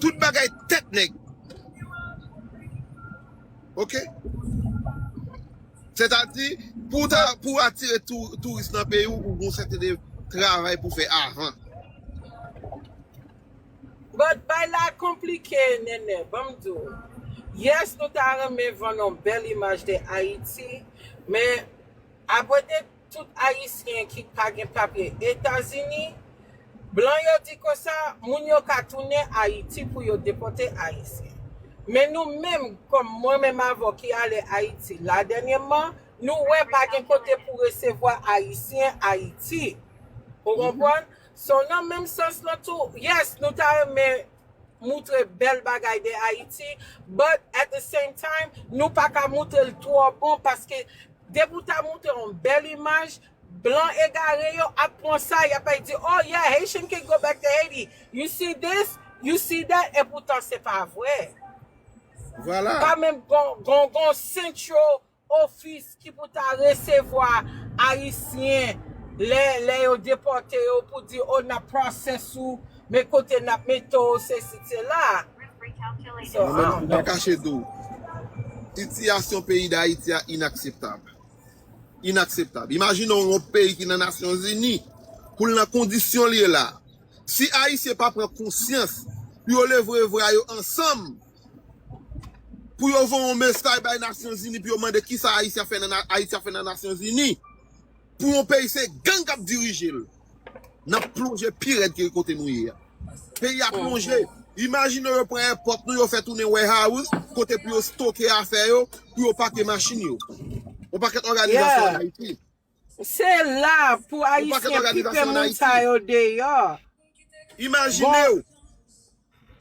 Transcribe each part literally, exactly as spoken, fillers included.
Tout bagay tèt nèg. Oke? Sètadi, pou ta, pou atire tou, touris nan peyi w, ou gon sèten de travay pou fè avan. But bay la konplike, Nènè, ban m di w. Yes, nou ta renmen vann yon bèl imaj de Ayiti, men apre de tout Ayisyen ki pa gen papye Etazini, blan yo di konsa, moun yo ka tounen Ayiti pou yo depòte Ayisyen. Men nou menm, kòm mwen menm avè w ki ale Ayiti la dènyèman, nou wè pa gen kote pou resevwa Ayisyen Ayiti. Ou konprann? So, nan menm sans lan tou, yes, nou ta renmen moutre bèl bagay de Ayiti, but at the same time, nou pa ka moutre l twò bon, paske depi w ta moutre yon bèl imaj, blan egare yo ap pran sa, y ap di, "Oh yeah, Haitian can go back to Haiti. You see this, you see that," e poutan se pa vre. Vwala. Pa menm gon, gon, gon central office ki pou ta resevwa Ayisyen lè, lè yo depòte yo pou di, "Oh, n ap process ou, men kote n ap mete w, sesi, sela." So, Mwen menm, m pa kache di w. Sitiyasyon peyi Dayiti a inakseptab. Inakseptab. Imajine w yon peyi ki nan Nasyonzini, pou l nan kondisyon l ye la. Si Ayisyen pa pran konsyans, pou yo leve vwa yo ansanm, pou yo voye yon mesaj bay Nasyonzini, pou yo mande kisa Ayiti ap fè nan, Ayiti ap fè nan Nasyonzini. Pou yon peyi se gang k ap dirije l. N ap plonje pi rèd ke kote nou ye a. Peyi a plonje. Imajine yo pran èpòt nou, yo fè tounen warehouse, kote pou yo stoke afè yo, pou yo pake machin yo. Yon pakèt òganizasyon Yeah. An Ayiti. Se la pou Ayisyen pipe moun sa yo deyò. Imajine w,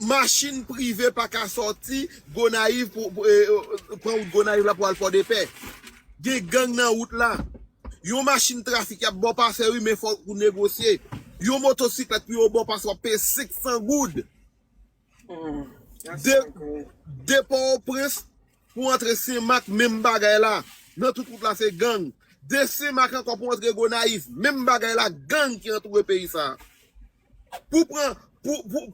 machin prive pa ka sòti Gonayiv pou, pou, eh, eh, pran wout Gonayiv la pou al Fòdepè. Gen gang nan wout la. Yon machin trafik y ap ba w pase, wi, men fòk ou negosye. Yon motosiklèt pou yo ba w pase, w ap peye senk san goud. De, de Pòtoprens pou antre Senmak, menm bagay la. Nan tout wout la, se gang. De Senmak ankò pou antre Gonayiv, menm bagay la, gang ki antoure peyi sa. Pou pran, pou, pou,